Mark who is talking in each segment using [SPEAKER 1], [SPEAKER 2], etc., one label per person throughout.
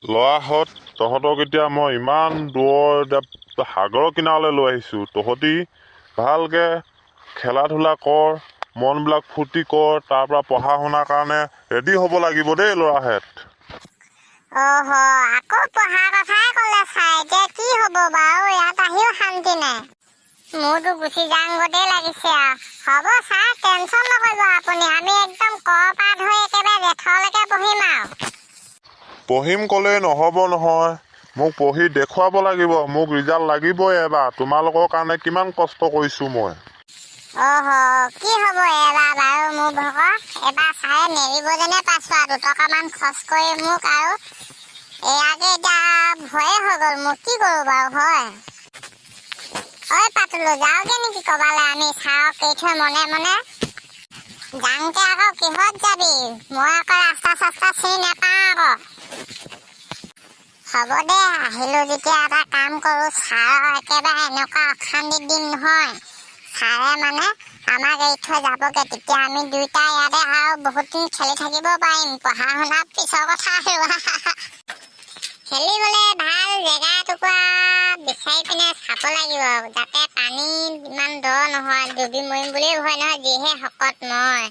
[SPEAKER 1] ল'ৰাহঁত, তহঁতক এতিয়া মই ইমান দূৰৰ এতিয়া সাগৰৰ কিনাৰলৈ লৈ আহিছোঁ। তহঁতি ভালকৈ খেলা ধূলা কৰ, মনবিলাক ফূৰ্তি কৰ, তাৰপৰা পঢ়া শুনাৰ কাৰণে ৰেডি হ'ব লাগিব দেই ল'ৰাহেঁত।
[SPEAKER 2] অহ, আকৌ পঢ়াৰ কথাই ক'লে ছাৰ। এতিয়া কি হ'ব বাৰু? ইয়াত আহিও শান্তি নাই। মোৰতো গুচি যাওঁগতেই লাগিছে আৰু। হ'ব ছাৰ, টেনচন নকৰিব আপুনি। আমি একদম ক পৰা ধৰি একেবাৰে জেঠলৈকে পঢ়িম আৰু।
[SPEAKER 1] পঢ়িম ক'লেই নহ'ব নহয়, মোক পঢ়ি দেখুৱাব লাগিব। মোক ৰিজাল্ট লাগিবই এবাৰ। তোমালোকৰ কাৰণে কিমান কষ্ট কৰিছোঁ মই।
[SPEAKER 2] অহ, কি হ'ব এবাৰ বাৰু মোৰ ভাগৰ? এবাৰ ছাৰে নেৰিব যেনে পাইছোঁ আৰু 2 টকামান খৰচ কৰি মোক আৰু এয়াকে এতিয়া ভয়ে হৈ গ'ল মোৰ। কি কৰোঁ বাৰু হয়? ঐ পাতলো, যাওঁগে নেকি ক'বালে আমি ছাৰক এৰি থৈ মনে মনে? যাওঁতে আকৌ কিহত যাবি? মই আকৌ ৰাস্তা চাস্তা চিনি নাপাওঁ আকৌ। হ'ব দে, আহিলো যেতিয়া এটা কাম কৰোঁ। ছাৰক একেবাৰে এনেকুৱা অশান্তি দিম নহয়, ছাৰে মানে আমাক এৰি থৈ যাবগে। তেতিয়া আমি দুইটা ইয়াতে আৰু বহুত দিন খেলি থাকিব পাৰিম। পঢ়া শুনা পিছৰ কথা আৰু। খেলিবলৈ ভাল জেগা এটুকুৰা বিচাৰি পিনে চাব লাগিব, যাতে পানী ইমান দ নহয়। ডুবি মৰিম বুলিও ভয় নহয়, যিহে শকত মই।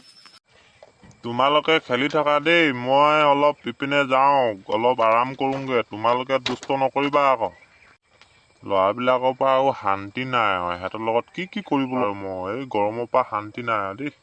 [SPEAKER 1] তোমালোকে খেলি থাকা দেই, মই অলপ ইপিনে যাওঁ, অলপ আৰাম কৰোঁগৈ। তোমালোকে দুষ্ট নকৰিবা আকৌ। ল'ৰাবিলাকৰ পৰা আৰু শান্তি নাই আৰু। সিহঁতৰ লগত কি কি কৰিব আৰু মই। এই গৰমৰ পৰা শান্তি নাই আৰু দেই।